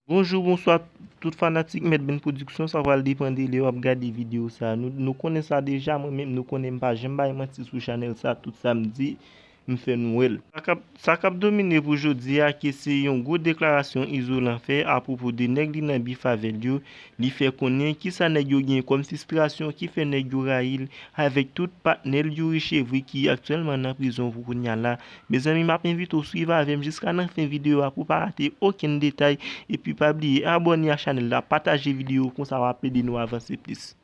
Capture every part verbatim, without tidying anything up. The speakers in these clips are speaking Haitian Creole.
Bonjou, bonswa, tout fanatik Mèt Ben Production, sa pral depann de lè w ap gade videyo sa. Nou, nou konnen sa deja, mwen menm, nou konnen m pa janm bay manti sou chanèl sa, tout sa m di, m fè nou wè l. Sa k ap, sa k ap domine pou jodi a, ke se yon gwo deklarasyon Izolan fè apwopo de nèg li nan bif avè l yo. Li fè konnen kisa nèg yo gen kòm fistrasyon ki fè nèg yo rayi l, avèk tout patnè l Youri Chevry ki aktyèlman nan prizon pou kounye a la. Mezanmi, m ap envite w swiv avè m jiska nan fen videyo a pou w pa rate okenn detay. Epi pa bliye abòne a chanèl la, pataje videyo, konsa w ap ede nou avanse plis.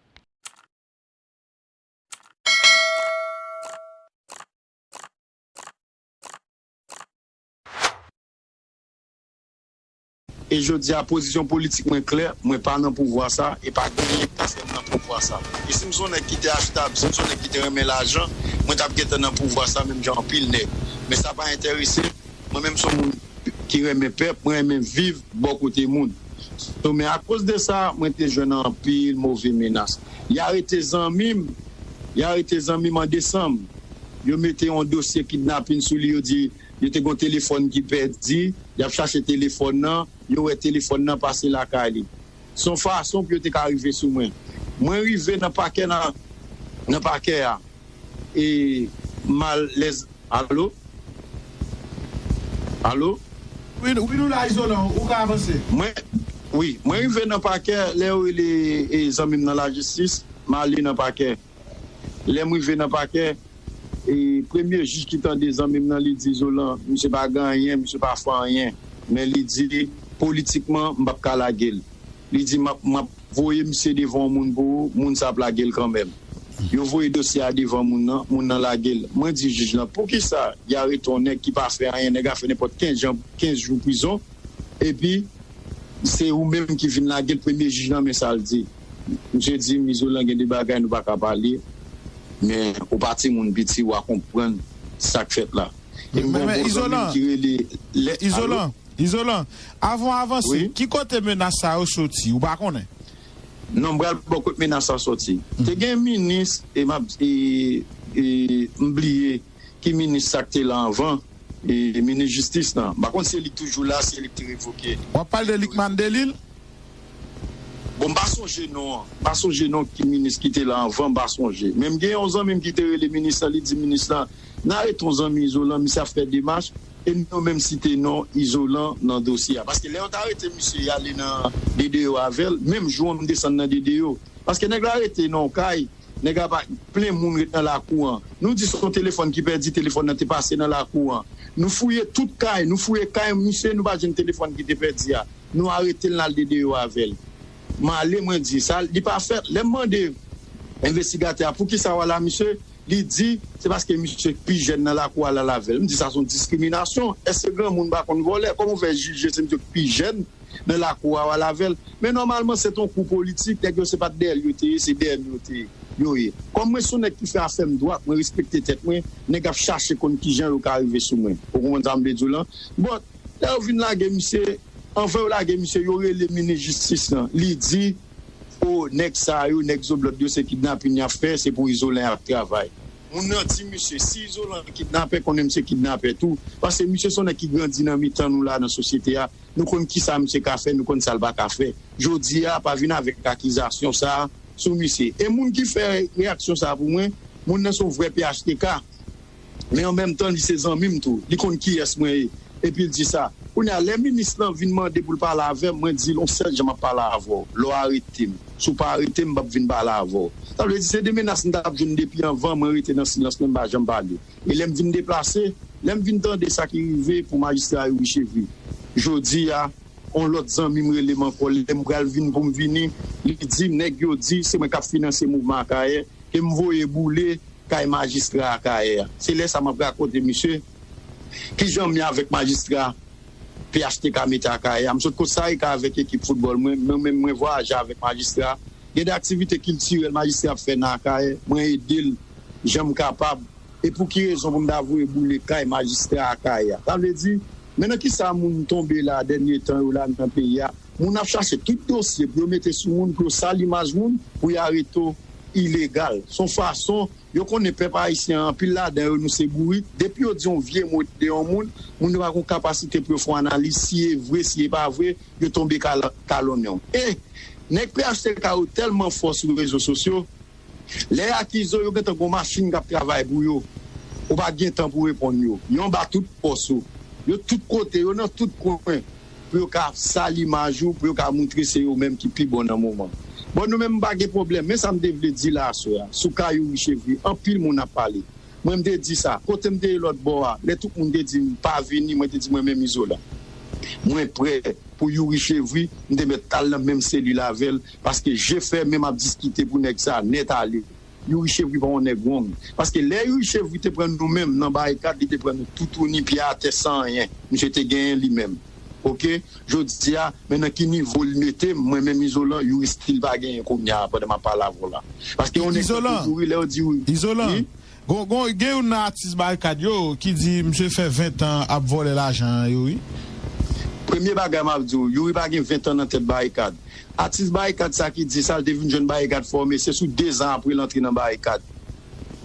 E jodi a, pozisyon politik mwen klè, mwen pa nan pouvwa sa, e pa genyen k ka fè m nan pouvwa sa. E si m se yon nèg ki te achtab, si m se yon nèg ki te renmen lajan, mwen t ap gentan nan pouvwa sa, menm jan anpil nèg. Men sa pa enterese m. Mwen menm se yon moun ki renmen pèp, mwen renmen viv bò kote moun. So, men akoz de sa, mwen te jwenn anpil move menas. Y arete zanmi m, y arete zanmi m an desanm. Yo mete yon dosye kidnapin sou li, yo di yo te gen yon telefòn ki pèdi, y ap chache telefòn nan, yo wè telefòn nan pase lakay li. Se yon fason pou yo te ka rive sou mwen. Mwen rive nan pakè nan, nan pakè a. E m al lè, alo? Alo? Wi, wi, nou la, Izolan, ou ka avanse. Mwen, wi, mwen rive nan pakè, lè yo rele, e, zanmi m nan lajistis, m ale nan pakè. Lè m rive nan pakè, e, premye jij ki tande zanmi m nan, li di, Izolan, misye pa gen anyen, misye pa fè anyen. Men li di, politikman, m p ap ka lage l. Li di, m ap, m ap voye misye devan yon moun pou ou, moun sa ap lage l kanmenm. Yo voye dosye a devan moun nan, moun nan lage l. Mwen di jij lan, poukisa y arete yon nèg ki pa fè anyen, nèg la fè nenpòt kenz jan, kenz jou prizon, epi se ou menm ki vin lage l, premye jij lan, men sa l di. Misye di, Izolan, gen de bagay nou pa ka pale, men ou pa timoun piti, w a konprann sa k fèt la. E m gen yon gwo zanmi m ki rele, lè, alo? Izolan, Izolan, avan w avanse, wi, ki kote menas sa yo soti? Ou pa konnen? Non, m pral bò kot menas sa soti. Te gen minis, e m ap, e, e, m bliye ki minis sa k te la anvan, e, minis jistis lan. M pa konn si se li k toujou la, se li k te revoke. W ap pale de Lucmane Delille? Bon, m pa sonje non an. M pa sonje non ki minis ki te la anvan, m pa sonje. Men m gen yon zanmi m ki te rele minis lan, li di minis lan, n arete yon zanmi Izolan, misye ap fè demach, e nou menm site non Izolan nan dosye a. Paske lè yo t arete misye, y ale nan D D O avè l, menm jou an m desann nan D D O. Paske nèg la rete nan yon kay, nèg la pa, plen moun ret nan lakou an. Nou di se yon telefòn ki pèdi, telefòn nan te pase nan lakou an. Nou fouye tout kay, nou fouye kay misye, nou pa jwenn telefòn ki te pèdi a. Nou arete l, n al D D O avè l. M ale, mwen di, sa, li pa fèt. Lè m mande envestigatè a, poukisa w al a misye, li di, se paske misye k pi jèn nan lakou a l al avè l. M di, sa se yon diskriminasyon. Èske granmoun pa konn vòlè? Kòman w fè jije se misye k pi jèn nan lakou a w al avè l? Men nòmalman, se t on kou politik. Nèg yo, se pa t dèyè l yo te ye, se dèyè m yo te, yo ye. Kòm mwen se yon nèg ki fè afè m dwat, mwen respekte tèt mwen, nèg ap chache konn kijan yo ka rive sou mwen. Ou konprann sa m vle di w lan? Bon, lè yo vin lage misye, anvan yo lage misye, yo rele minis jistis lan. Li di, o, nèg sa yo, nèg zoblòd yo, se kidnapin y ap fè, se pou Izolan y ap travay. Moun nan di misye, si Izolan kidnapè, konnen misye kidnapè tou. Paske misye se yon nèg ki grandi nan mitan nou la, nan sosyete a. Nou konn kisa misye ka fè, nou konn sa l pa ka fè. Jodi a, pa vin avèk akizasyon sa a sou misye. E moun ki fè reyaksyon sa a pou mwen, moun nan se yon vrè P H T K. Men an menm tan, li se zanmi m tou. Li konn kiyès mwen ye. Epi l di sa. Kounye a, lè minis lan vin mande pou l pale avè m, mwen di l, yon sèl jan m ap pale avè w. Lè w arete m. Si w pa arete m, m p ap vin pale avè w. Sa vle di, se de menas m t ap jwenn depi anvan, mwen rete nan silans mwen, m pa janm pale. E lè m vin deplase, lè m vin tande sa ki rive pou majistra Youri Chevry, jodi a, yon lòt zanmi m rele m ankò, lè m pral vin pou m vini, li di m, nèg yo di, se mwen k ap finanse mouvman Akayè, ke m voye boule kay majistra Akayè a. Se lè sa m ap rakonte misye kijan m ye avèk majistra P H T K mete Akayè a. M sot Kostarika avèk ekip foutbòl mwen, mwen menm mwen vwayaje avèk majistra. Gen de aktivite kiltirèl majistra ap fè nan Akayè, mwen ede l jan m kapab. E pou ki rezon pou m ta voye boule kay majistra Akayè a? Sa vle di, men nan kisa moun tonbe la dènye tan yo la nan peyi a? Moun ap chache tout dosye pou yo mete sou moun, pou yo sal imaj moun, pou y arete w, ilegal. Se yon fason, yo konnen pèp ayisyen an, anpil ladan yo, nou se bourik. Depi yo di yon vye mo de yon moun, moun yo pa gen kapasite pou yo fè yon analiz, si e vre, si e pa vre, yo tonbe kal-, kalonnen w. E nèg P H T K yo tèlman fò sou rezo sosyo, lè y akize w, yo gentan gen yon machin k ap travay pou yo. Ou pa gen tan pou reponn yo. Yo anba tout pòs ou. Yo tout kote, yo nan tout kwen. Pou yo ka sal imaj ou, pou yo ka montre se yo menm ki pi bon nan moman. Bon, nou menm, m pa gen pwoblèm. Men sa m te vle di la aswè a, sou ka Youri Chevry, anpil moun ap pale. Mwen, m te di sa. Kote m te ye lòt bò a, lè tout moun te di m pa vini, mwen te di mwen menm Izolan, mwen prè pou Youri Chevry, m te mèt al nan menm selil avè l, paske je fèmen m ap diskite pou nèg sa nèt ale. Youri Chevry pa yon nèg wrong. Paske lè Youri Chevry te pran nou menm nan barikad, li te pran nou toutouni, pye atè, san anyen. Misye te genyen li menm. Oke? Jodi a, men nan ki nivo l mete m, mwen menm Izolan, Youri still pa genyen kounye a, pandan m ap pale avè w la. Paske yon nèg tankou Youri, lè yo di Youri. Izolan. Wi? Gon, gon, gen youn nan atis barikad yo ki di misye fè ven tan ap vòlè lajan an, Youri. Premye bagay m ap di w, Youri pa gen ven tan nan tèt barikad. Atis barikad sa ki di sa, l te vin jwenn barikad fòme, se sou de zan apre l antre nan barikad.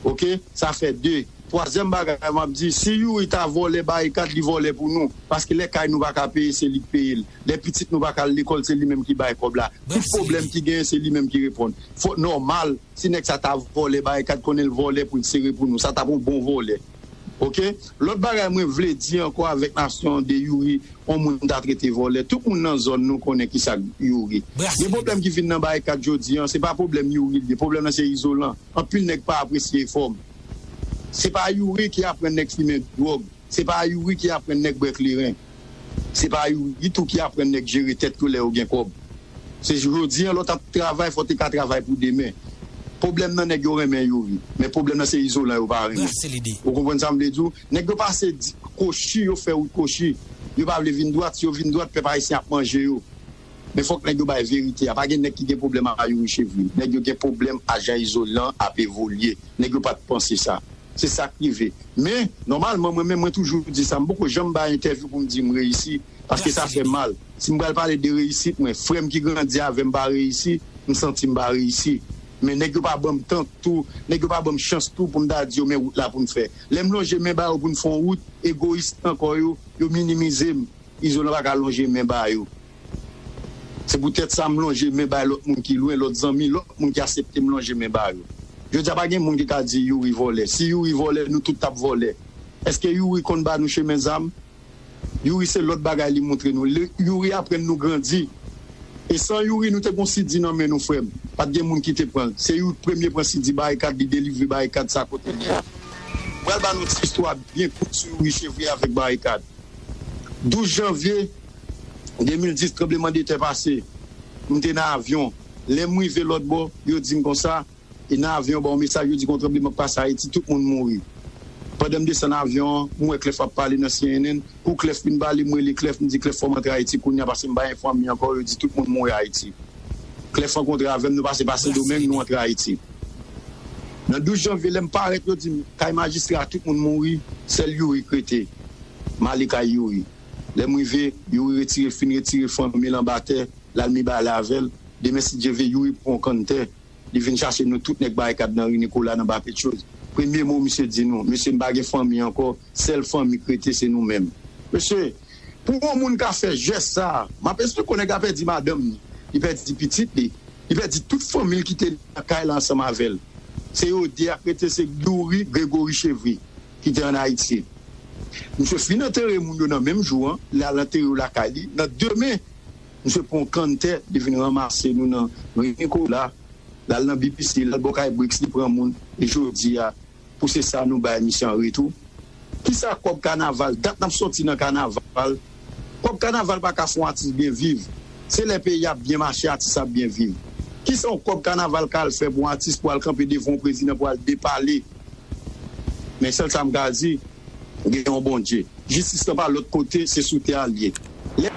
Oke? Sa fè de. Twazyèm bagay m ap di, si Youri ta vòlè barikad, li vòlè pou nou. Paske lè kay nou pa ka peye, se li k peye l. Lè pitit nou pa ka al lekòl, se li menm ki bay kòb la. Tout pwoblèm ki genyen, se li menm ki reponn. Fòk nòmal, si nèg sa ta vòlè barikad, konnen l vòlè pou l sere pou nou. Sa t ap yon bon vòlè. Oke? Lòt bagay mwen vle di ankò avèk nasyon an de Youri, yon moun ta trete vòlè. Tout moun nan zòn nou konnen kisa k Youri. Gen pwoblèm ki vin nan barikad jodi an, se pa pwoblèm Youri l ye. Pwoblèm nan se Izolan. Anpil nèg pa apresye efò m. Se pa Youri ki aprann nèg fimen dwòg. Se pa Youri ki aprann nèg bwè kleren. Se pa Youri tou ki aprann nèg jere tèt yo lè yo gen kòb. Se jodi an, lè w t ap travay, fò w te ka travay pou demen. Pwoblèm nan nèg yo renmen Youri, men pwoblèm nan se Izolan yo pa renmen. Ou konprann sa m vle di w? Nèg yo pase di, kochi, yo fè wout kochi. Yo pa vle vin dwat, si yo vin dwat, pèp ayisyen ap manje yo. Men fòk nèg yo bay verite a. Pa gen nèg ki gen pwoblèm a Youri Chevry. Nèg yo gen pwoblèm a jan Izolan ap evolye. Nèg yo pa t panse sa. Se sa k rive. Men, nòmalman, mwen menm, mwen toujou di sa. M poko janm bay entèvyou pou m di m reyisi, paske sa fè mal. Si m pral pale de reyisit mwen, frè m ki grandi avè m pa reyisi, m santi m pa reyisi. Men nèg yo pa ban m tan tou, nèg yo pa ban m chans tou pou m ta di yo men wout la pou n fè. Lè m lonje men ba yo pou n fè yon wout, egoyis nan kò yo, yo minimize m. Izolan pa ka lonje men ba yo. Se poutèt sa m lonje men bay lòt moun ki lwen, lòt zanmi, lòt moun ki aksepte m lonje men ba yo. Jodi a pa gen moun ki ka di Youri vòlè. Si Youri vòlè, nou tout t ap vòlè. Èske Youri konn ba nou chemen zam? Youri se lòt bagay li montre nou. Youri aprann nou grandi. E san Youri, nou te gon sidi nan men nou, frè m. Pa t gen moun ki te pran l. Se Youri k premye pran sidi barikad, li delivre barikad sa kote l ye. M pral ba nou ti istwa byen kout sou Youri Chevry avèk barikad. Douz janvye de mil dis, tranblemanntè pase. M te nan avyon. Lè m rive lòt bò, yo di m konsa, e nan avyon, ba yon mesaj, yo di gon tranbleman k pase Ayiti, tout moun mouri. Pandan m desann avyon an, m wè Clef ap pale nan C N N. Kou Clef fin pale, m rele Clef, m di, Clef, fò m antre Ayiti kounye a, paske m pa gen fanmi ankò, yo di tout moun mouri Ayiti. Clef rankontre avè m, nou pase pa Sendomeng, nou antre Ayiti. Nan douz janvye, lè m parèt, yo di m, kay majistra, tout moun mouri, sèl Youri k rete. M ale kay Youri. Lè m rive, Youri retire, fin retire fanmi l anba tè, l al mibalè avè l. Demen, si Dye vle, Youri pran yon kann tè. Li vin chache nou tout nèg barikad nan ri Nikola, nan ba Petchoz. Premye mo misye di nou, mesye, m pa gen fanmi ankò, sèl fanmi k rete se nou menm. Mesye, pou yon moun ka fè jès sa a, m ap esplike w, nèg la pèdi madanm li, li pèdi pitit li, li pèdi tout fanmi l ki te nan kay la ansanm avè l. Se yo de a k rete, se Youri, Gregory Chevry, ki te ann Ayiti. Misye fin antere moun yo nan menm jou an, li al antere yo lakay li. Nan demen, misye pran yon kann tè, li vin ranmase nou nan ri Nikola, l al nan B P C, l al bò kay Brix, li pran moun. E jodi a, pou se sa nou bay misye an retou. Kisa kòb kanaval? Dat n ap sòti nan kanaval. Kòb kanaval pa ka fè yon atis byen viv. Se lè peyi ap byen mache, atis ap byen viv. Kisa yon kòb kanaval ka al fè pou yon atis pou al kanpe devan yon prezidan pou al depale? Men sèl sa m ka di, gen yon Bondye. Jistis lan pa lòt kote, se sou tè a l ye. Lè